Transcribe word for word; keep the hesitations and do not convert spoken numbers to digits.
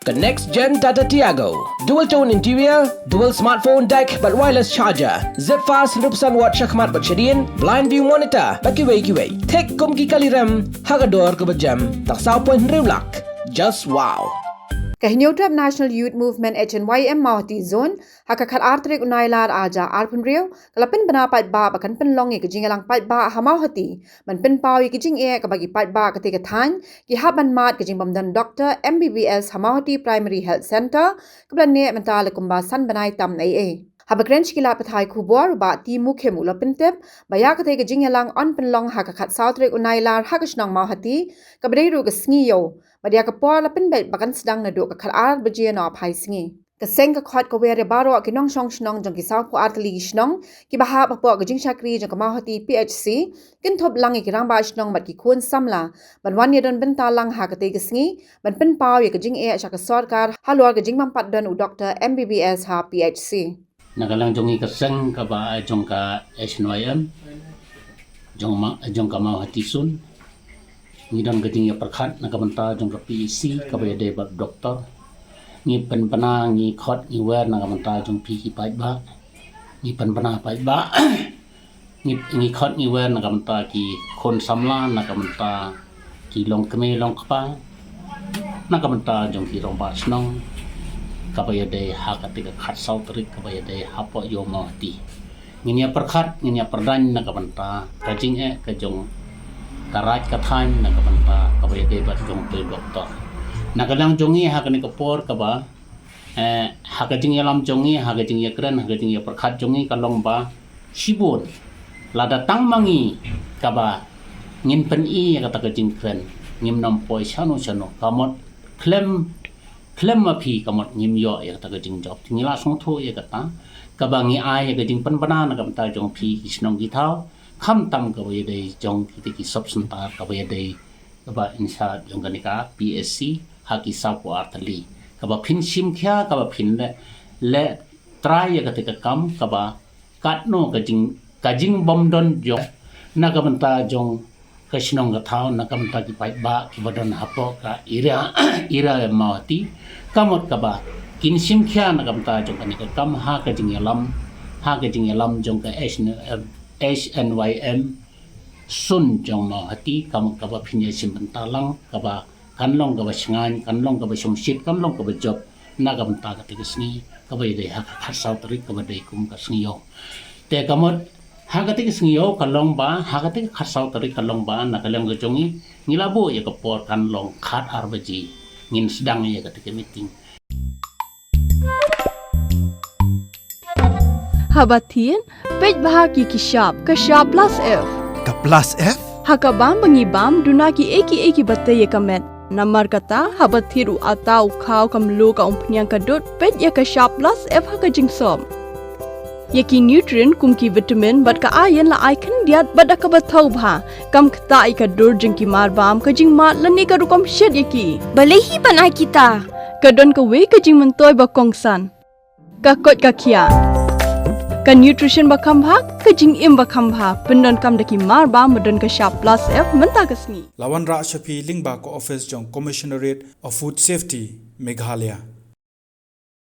Ka next gen Tata Tiago. Dual tone interior, dual smartphone deck bad wireless charger. Zip fast hynriew percent watt shakhmat bad shadien, blind view monitor bad kiwei kiwei. Thik kum ki kali rem ha ka dor kaba jem tang saw point hynriew lak. Just wow. Ka Hynñiewtrep National Youth Movement H N Y M Mawhati Zone ha ka khatar tarik u Nailar arhajar arphew hynriew ka la pynbna paidbah ba kan pynlong ïa ka jingïalang paidbah ha Mawhati ban pynpaw ïa ka jingeh kaba ki paidbah katei ka thaiñ ki hap ban mad ka jingbym don doktor M B B S ha Mawhati Primary Health Centre kaba la neh mynta la kumba san bnai tam eiei. Haba kren sha ki lad pathai khubor, u Bah T Mukhim u la pyntip ba ïa katei ka jingïalang yn pynlong ha ka khatsaw tarik u Nailar ha ka shnong Mawhati kaba dei ruh ka sngi ïew. Bad ïa ka por la pynbeit ba kan sdang naduh ka khatar baje nohphai sngi. Ka seng ka khot ka wer ïa baroh ki nongshong shnong jong ki sawphew ar tylli ki shnong kiba hap hapoh ka jingshakri jong ka Mawhati P H C, kynthup lang ïa ki rangbah shnong bad ki khun samla ban wan ïadon bynta lang ha katei ka sngi ban pynpaw ïa ka jingeh sha ka sorkar halor ka jingbym pat don u doktor M B B S ha P H C. Na ka liang jong ngi ka seng kaba ai jong ka H N Y M, jong ma, jong ka Mawhati Zone, ngi don ka jingïapyrkhat na ka bynta jong ka P H C kaba ïadei bad doktor. Ngi pynbna, ngi khot, ngi wer na ka bynta jong phi ki paidbah. Ngi pynbna paidbah. Ngi, ngi khot, ngi wer na ka bynta ki khun samla, na ka bynta ki longkmie longkpa, na ka bynta jong ki rangbah shnong kaba ïadei ha katei ka khatsaw tarik kaba ïadei hapoh ïew Mawhati. Ngin ïapyrkhat, ngin ïapyrdain na ka bynta ka jingeh ka jong ka raid ka thaiñ na ka bynta kaba ïadei bad jong u doktor. Na ka liang jong ngi ha kane ka por kaba, eh, ha ka jingïalam jong ngi, ha ka jingïakren, ha ka jingïapyrkhat jong ngi ka long ba shibun lada tang ma ngi kaba ngin pyni ïa kata ka jingkren, ngim nym poi shano shano, ka mut khlem, khlem ma phi ka mut ngim ïoh ïa kata ka jingjop. Ngi la sngewthuh ïa kata kaba ngi ai ïa ka jingpynbna na ka bynta jong phi ki shnong ki thaw, khamtam kaba ïadei jong kita ki sub center kaba ïadei kaba in charge jong kane ka P H C ha ki sawphew ar tylli. Kaba phin shim khia, kaba phin leh, leh trai ïa katei ka kam kaba katno ka jing, ka jingbym don jong, na ka bynta jong ka shnong ka thaw, na ka bynta ki paidbah kiba don hapoh ka area, area Mawhati. Ka mut kaba kin shim khia na ka bynta jong kane ka kam ha ka jingïalam, ha ka jingïalam jong ka H N Y M, H N Y M Zone jong Mawhati, ka mut kaba phin ïashim bynta lang, kaba kan long kaba shngaiñ, kan long kaba shongshit, kan long kaba jop na ka bynta katei ka sngi kaba ïadei ha ka khatsaw tarik kaba dei kum ka sngi ïew. Te ka mut ha katei ka sngi ïew ka long ba, ha katei ka khatsaw tarik ka long ba, na ka liang ka jong ngi, ngi la buh ïa ka por kan long khatar baje ngin sdang ïa katei ka meeting. Haba thied, peit bha ïa ki shap, ka shap plus F. Ka plus F? Ha kaba bam ba ngi bam, duna kiei kiei kiba tei ïa ka met. Namar kata, haba thied u atta, u khaw, ka mluh, ka umphniang, ka dud, peit ïa ka shap plus F ha ka jingsop. Ïa ki nutrient kum ki vitamin bad ka iron la ai khyndiat bad da kaba thaw bha. Kam ktah ïa ka dur jong ki marbam, ka jingmad lane ka rukom shet ïa ki. Balei hi ban ai kita? Ka don kawei ka jingmyntoi ba kongsan. Ka koit ka khiah. Ka nutrition ba kham bha, ka jingim ba kham bha. Pyndonkam da ki marbam ba don ka shap plus F mynta ka sngi. La wanrah sha phi lyngba ka office jong Commissionerate of Food Safety, Meghalaya.